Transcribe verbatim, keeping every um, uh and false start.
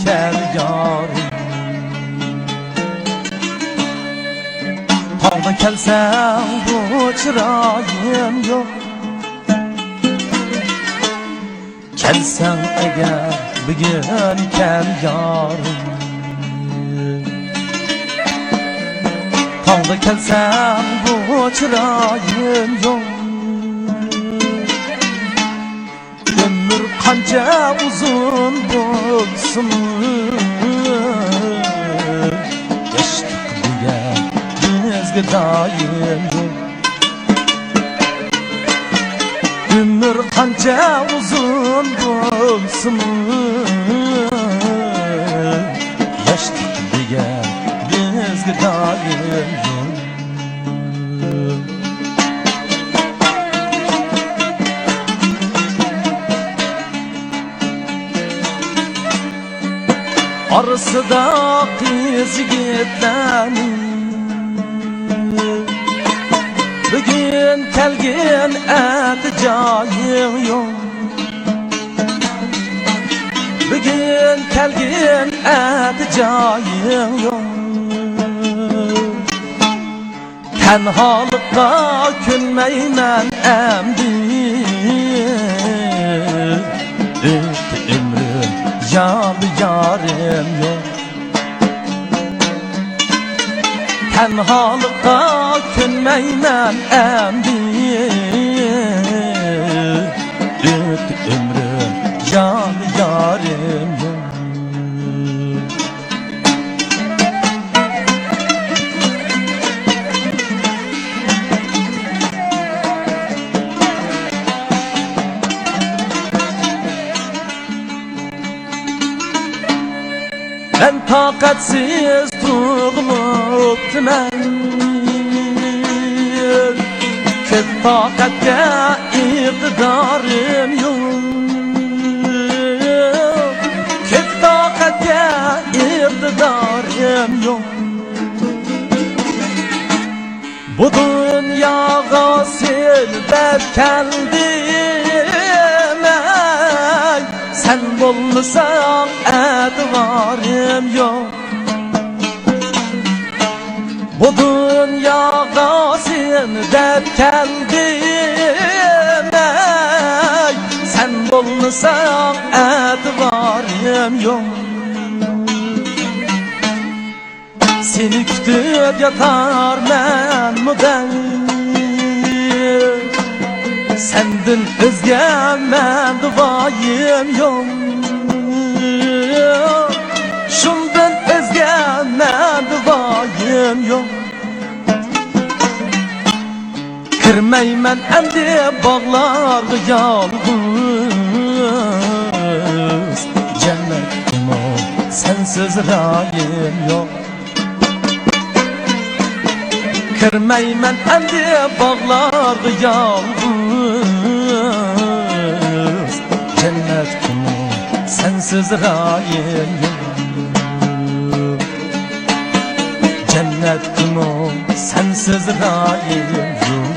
كەل يارىم. تاغدا كەلسەڭ بۇ چىرايىم يوق. كەلسەڭ ئەگەر بۈگۈن كەل يارىم. تاغدا كەلسەڭ بۇ چىرايىم يوق. ئۆمۈر قانچە ئۇزۇن بولسىمۇ، ياشلىق دېگەن بىزگە دائىم. ئۆمۈر قانچە ئۇزۇن بولسىمۇ، ياشلىق دېگەن بىزگە دائىم. ئارىسىدا قىز يىگىتلەرنىڭ بۈگۈن كەلگىن ئەتە جايىڭ يوق. بۈگۈن كەلگىن ئەتە جايىڭ يوق. تەنھالىققا كۆنمەيمەن ئەمدى، ئۆتتى ئۆمرۈم يادا يارىم يوق. تەنھالىققا كۆنمەيمەن ئەمدى، ئۆتتى ئۆمرۈم يادا يارىم يوق. مەن تاقەتسىز تۇغۇلۇپتىمەن. كۆپ تاقەتكە ئىقتىدارىم يوق. كۆپ تاقەتكە ئىقتىدارىم يوق. بۇ دۇنياغا سېنى دەپ كەلدىم، ئەي، سەن بولمىساڭ ئەتىۋارىم يوق. بۇ دۇنياغا سېنى دەپ كەلدىم، ئەي، سەن بولمىساڭ ئەتىۋارىم يوق. سېنى كۈتۈپ ياتارمەنمۇ دەي، سەندىن ئۆزگە مەندە ۋايىم يوق. شۇندىن ئۆزگە مەندە ۋايىم يوق. كىرمەيمەن ئەمدى باغلارغا يالغۇز، جەننەتكىمۇ سەنسىز رايىم يوق. كىرمەيمەن ئەمدى باغلارغا يالغۇز، جەننەتكىمۇ سەنسىز رايىم يوق. جەننەتكىمۇ سەنسىز رايىم يوق.